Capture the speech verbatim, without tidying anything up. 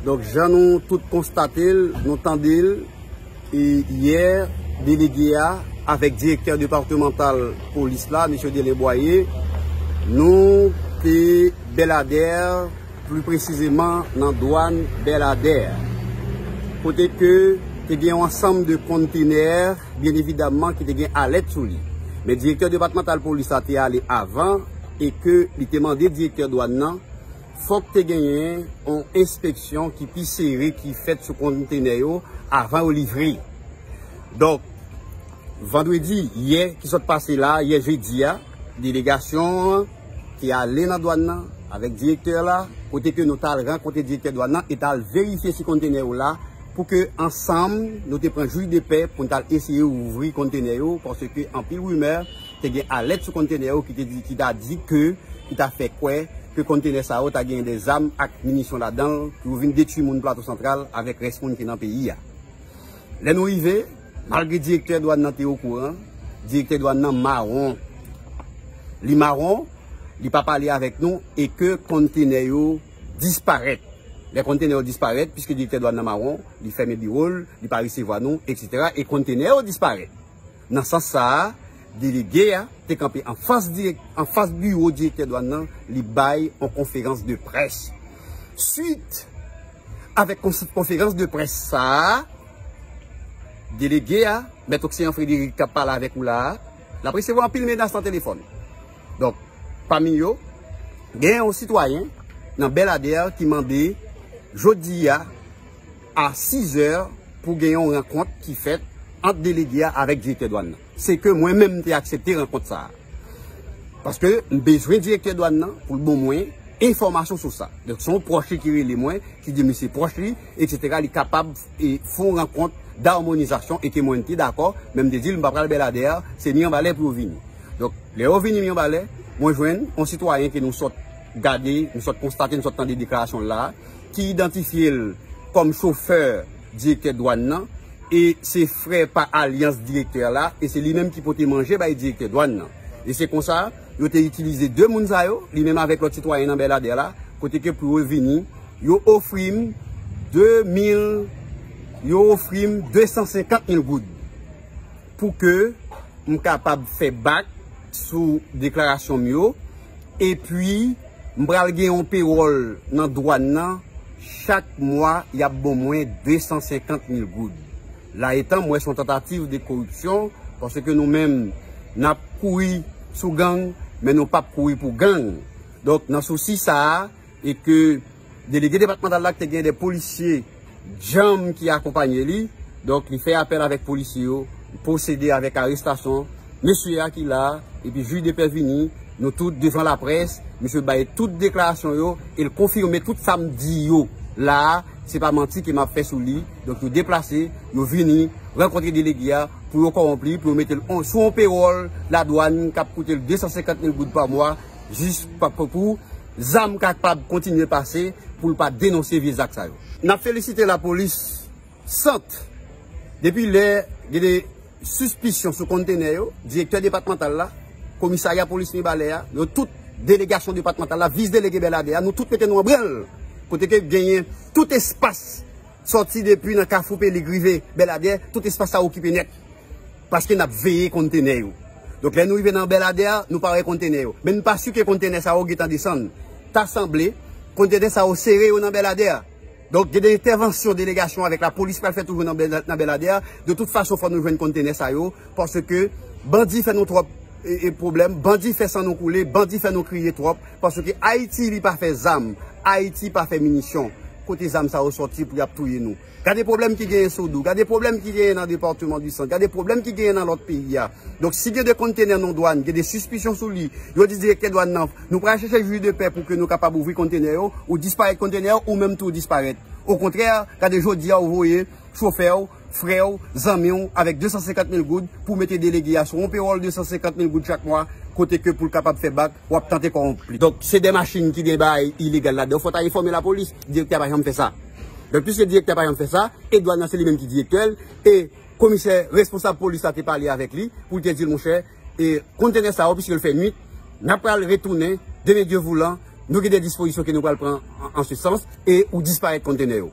Donk, jan nou tout konstate l, nou tande l, e yè, delege a avèk direktè depatmantal polis la, mesye Delen Bwaye, nou te Bèladè, pli presizeman nan dwàn Bèladè, kote ke te gen yon ansanm de kontenè, byen evidamman, ki te gen alèt sou li. Men direktè depatmantal polis la te ale avan e ke li te mande direktè dwàn nan fòk te genyen yon enspeksyon ki pi sere ki fèt sou kontenè yo avan yo livre. Donk, vandredi, yè ki sot pase la, yè jedi a, delegasyon an te ale nan dwàn nan avèk direktè la, kote ke nou t al rankontre direktè dwàn nan e t al verifye si kontenè yo la, pou ke ansanm nou te pran jij de pè pou n t al eseye ouvri kontenè yo, paske anpil rimè te gen alèt sou kontenè yo ki te di, ki ta di ke, ki ta fè kwè ke kontenè sa yo ta gen de zam ak minisyon ladan l, ki yo vin detwi moun Plato Santral avèk rès moun ki nan peyi a. Lè nou rive, malgre direktè dwàn nan te okouran, direktè dwàn nan mawon. Li mawon, li pa pale avèk nou e ke kontenè yo disparèt. Lè kontenè yo disparèt, piske direktè dwàn nan mawon, li fèmen biwo l, li pa resevwa nou, etsetera, e kontenè yo disparèt. Nan sans sa a, delege a te kanpe anfas dirèk, anfas biwo direktè dwàn nan, li bay yon konferans de près. Swit avèk konf-, konferans de près sa a, delege a, Mèt Oxéan Frédéric k ap pale avèk ou la a, l ap resevwa anpil menas nan telefòn. Donk, pami yo, gen yon sitwayen nan Bèladè ki mande jodi a a sizè pou gen yon rankont ki fèt ant delege a avèk direktè dwàn nan. Se ke mwen menm m te aksepte rankont sa a. Paske m bezwen direktè dwàn nan pou l ban mwen enfòmasyon sou sa. Donk, se yon pwòch li ki rele mwen, ki di misye pwòch li, etsetera, li kapab e, fè yon rankont damonizasyon e ke mwen te dakò, men m te di l m pa pral Bèladè, se Miranbalè pou yo vini. Donk, lè yo vini Miranbalè, mwen jwenn yon sitwayen ke nou sot gade, nou sot konstate, nou sot tande deklarasyon l la, ki idantifye l kòm chofè direktè dwàn nan, e se frè pa alyans direktè la, e se li menm ki pote manje bay direktè dwàn nan. E se konsa, yo te itilize de moun sa yo, li menm avèk lòt sitwayen nan Bèladè la, kote ke pou yo vini, yo ofri m de mil, yo ofri m de san senkant mil goud pou ke m kapab fè bak sou deklarasyon m yo, epi m pral gen yon pewòl nan dwàn nan, chak mwa y ap ban mwen de san senkant mil goud. La etan, m wè se yon tantativ de koripsyon, paske nou menm, n ap kouri sou gang, men nou p ap kouri pou gang. Donk, nan sousi sa a, e ke delege depatmantal la ki te gen de polisye djanm ki akonpanye li, donk, li fè apèl avèk polisye yo, li pwosede avèk arestasyon mesye a ki la a, epi jij de pè vini, nou tout devan laprès, misye bay tout deklarasyon yo, e l konfime tout sa m di yo la a, se pa manti ke m ap fè sou li. Donk, yo deplase, yo vini, rankontre delege a, pou yo kòwonp li, pou yo mete l on, sou yon pewòl ladwàn k ap koute l de san senkant mil goud pa mwa, jis pa, pou, pou zam kapab kontinye pase, pou l pa denonse vye zak sa yo. N ap felisite lapolis Sant. Depi lè gen de sispisyon sou kontenè yo, direktè depatmantal la, komisarya polis Mibalè a, yo tout, delegasyon depatmantal la, vis delege Bèladè a, nou tout mete nou an branl. Kote ke genyen tout espas, sòti depi nan Kafou Pelig rive Bèladè, tout espas sa okipe nèt. Paske n ap veye kontenè yo. Donk, lè nou rive nan Bèladè a, nou pa wè kontenè yo. Men n pa si ke kontenè sa yo gentan desann. Ta sanble, kontenè sa yo sere yo nan Bèladè a. Donk, gen de entèvansyon delegasyon avèk lapolis pral fè toujou nan Bèl-, nan Bèladè a. De tout fason, fò nou jwenn kontenè sa yo, paske bandi fè nou twòp, e, e, pwoblèm, bandi fè san nou koule, bandi fè nou kriye twòp, paske Ayiti, li pa fè zam, Ayiti pa fè minisyon. Kote zam sa yo sòti pou y ap touye nou? Gade pwoblèm ki genyen Sodou, gade pwoblèm ki genyen nan depatman di Sant, gade pwoblèm ki genyen nan lòt peyi a. Donk, si gen de kontenè nan dwàn, gen de sispisyon sou li, yo di direktè dwàn nan, nou pral chèche jij de pè pou ke nou kapab ouvri kontenè yo, ou disparèt kontenè yo, ou menm tou ou disparèt. Okontrè, gade jodi a ou voye chofè w, frè w, zanmi w, avèk de san senkant mil goud pou mete delege a sou yon pewòl de san senkant mil goud chak mwa, kote ke pou l kapab fè bak, w ap tante kòwonp li. Donk, se de machin ki gen bagay ilegal ladan, fò w ta enfòme lapolis. Direktè a pa janm fè sa. Donk, piske direktè a pa janm fè sa, e dwàn nan se li menm ki direktè l, e komisè responsab polis la te pale avèk li, pou l te di l, monchè, e kontenè sa yo, piske l fè nwit, n ap pral retounen, demen Dye voulan, Nou gen de dispozisyon ke nou pral pran an, an se sans e ou disparèt kontenè yo.